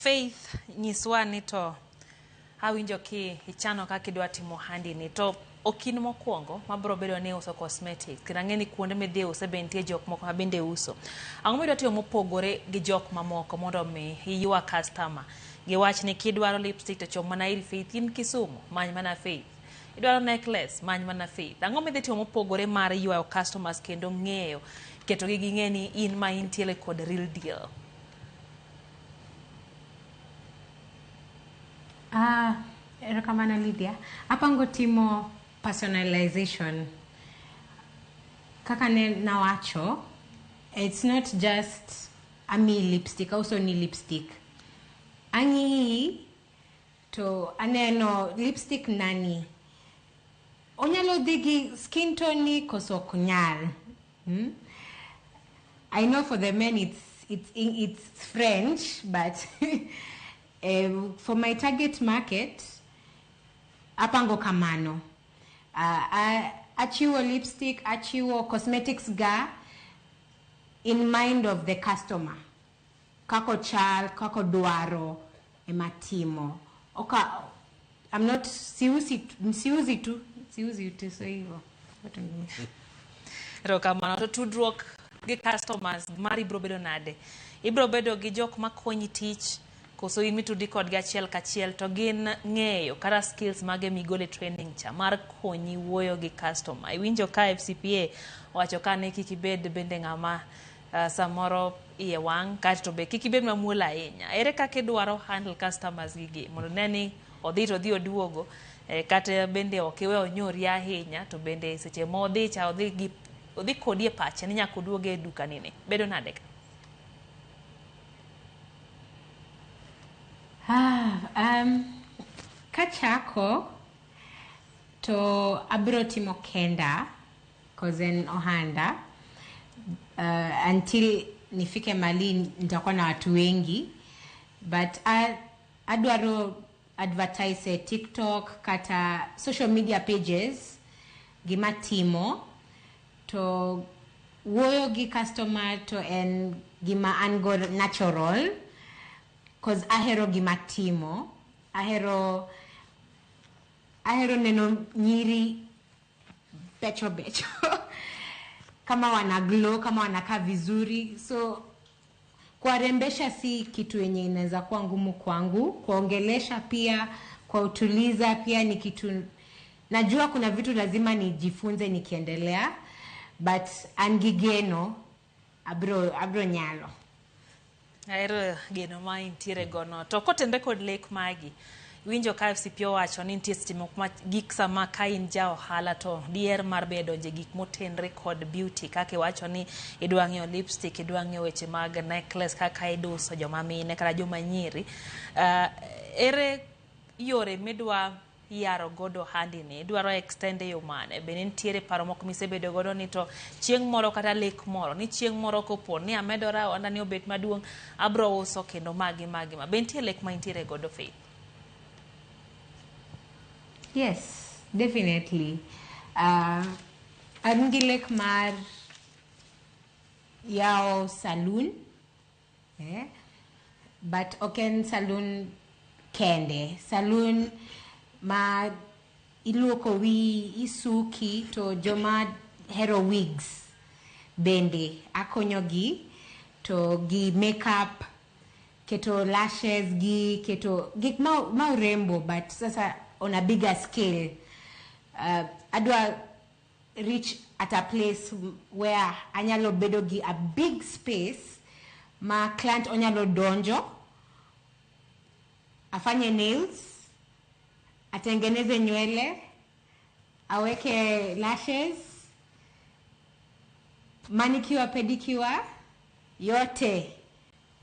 Faith, nyiswa ni to awinjo ki ichano kaka idwa timo ohandi ni to ok in mokwongo mabiro bedo ni uso cosmetics kendo ang'e ni kuonde midhi use be nitie jok moko ma bende uso. Ang'o midwa timo mopogore gi jok mamoko mondo mi iywa customer? Giwach ni kidwaro lipstick to chom mana ir Faith in Kisumu, many mana Faith. Idwaro necklace, many mana Faith. Ang'o midhi timo mopogore mar ywayo customers kendo ng'eyo ketogi ging'e ni in ma intiere kod real deal? Ah, erokamano Lydia. Apango timo personalization. Kaka ne nawacho, it's not just ami lipstick, auso ni lipstick. Ang'iyi to aneno lipstick nani. Onyalo dhi gi skin tone ni koso ok nyal. Hmm? I know for the men it's French, but for my target market, apango kamano. Achiwo lipstick, achiwo cosmetics ga in mind of the customer. Kako chal, kako dwaro ema timo. Oka, I'm not siusi siuzi tu, siuzi tu so hivyo. Erokamano. To tudruok gi customers mari biro bedo nade? Ibiro bedo gi jok makonyi tich koso in mitudi kodgi achiel kachiel to gin ng'eyo kata skills mage migole training cha mar konyi wuoyo gi customer. Iwinjo ka FCPA owacho ka ni kik ibed bende ng'ama samoro iye wang' kaeto be kik ibed mamuol ahinya. Ere kaka idwaro handle customers gigi mondo ne ni odhi to odhi oduogo kata bende ok iwe onyori ahinya to bende seche ma odhi cha odhi gi odhi kodi e pache ni nyaka oduog e dukani ni. Bedo nade ka? Ah, kachako to abiro timo kenda cause en ohanda until nifike mali nitakuwa na watu wengi but adwaro advertise e TikTok kata social media pages gima timo to wuoyo gi customer to en gima an go natural cause ahero gima timo ahero neno nyiri becho becho kama wana glow kama wanakaa vizuri so kuwarembesha si kitu yenye inaweza kuwa ngumu kwangu kuongelesha pia kuwautuliza pia ni kitu najua kuna vitu lazima nijifunze nikiendelea but an gi geno abro nyalo. Ahero geno ma intiere gono. To kotenre kod lek magi, iwinjo ka FCP owacho ni nitie seche moko ma gik sama ka in ja ohala to diher mar bedo donje gik motenre kod beauty kaka iwacho ni idwa ng'iewo lipstick, idwa ng'iewo weche mag necklace kaka iduso joma mine kata joma nyiri. Ere yore midwa yaro godo ohandi ni? Idwaro extend e yo mane? Bende nitiere paro moko misebedo godo ni to chieng' moro kata lek moro ni chieng' moro kopo ni amedora ohanda ni obet maduong' abro uso kendo magi magi ma. Be nitie lek ma intiere godo Faith? Yes, definitely. An gi lek mar yawo saloon but ok en saloon kende. Saloon ma iluoko wiyi, isuki to joma hero wigs bende akonyogi to gi makeup, keto lashes gi keto gik ma urembo but sasa on a bigger scale. Adwa reach at a place where anyalo bedo gi a big space ma client onyalo donjo afanye nails, atengeneze nywele, aweke lashes, manicure, pedicure, yote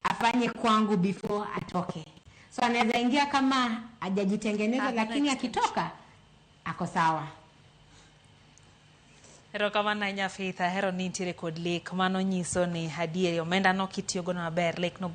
afanye kwangu before atoke. So anaweza ingia kama hajajitengeneza Hakuna lakini extension. Akitoka ako sawa. Erokamano ahinya Faith, ahero ni intiere kod lek, mano nyiso ni adieri omenda no kitiyo godo maber lek no.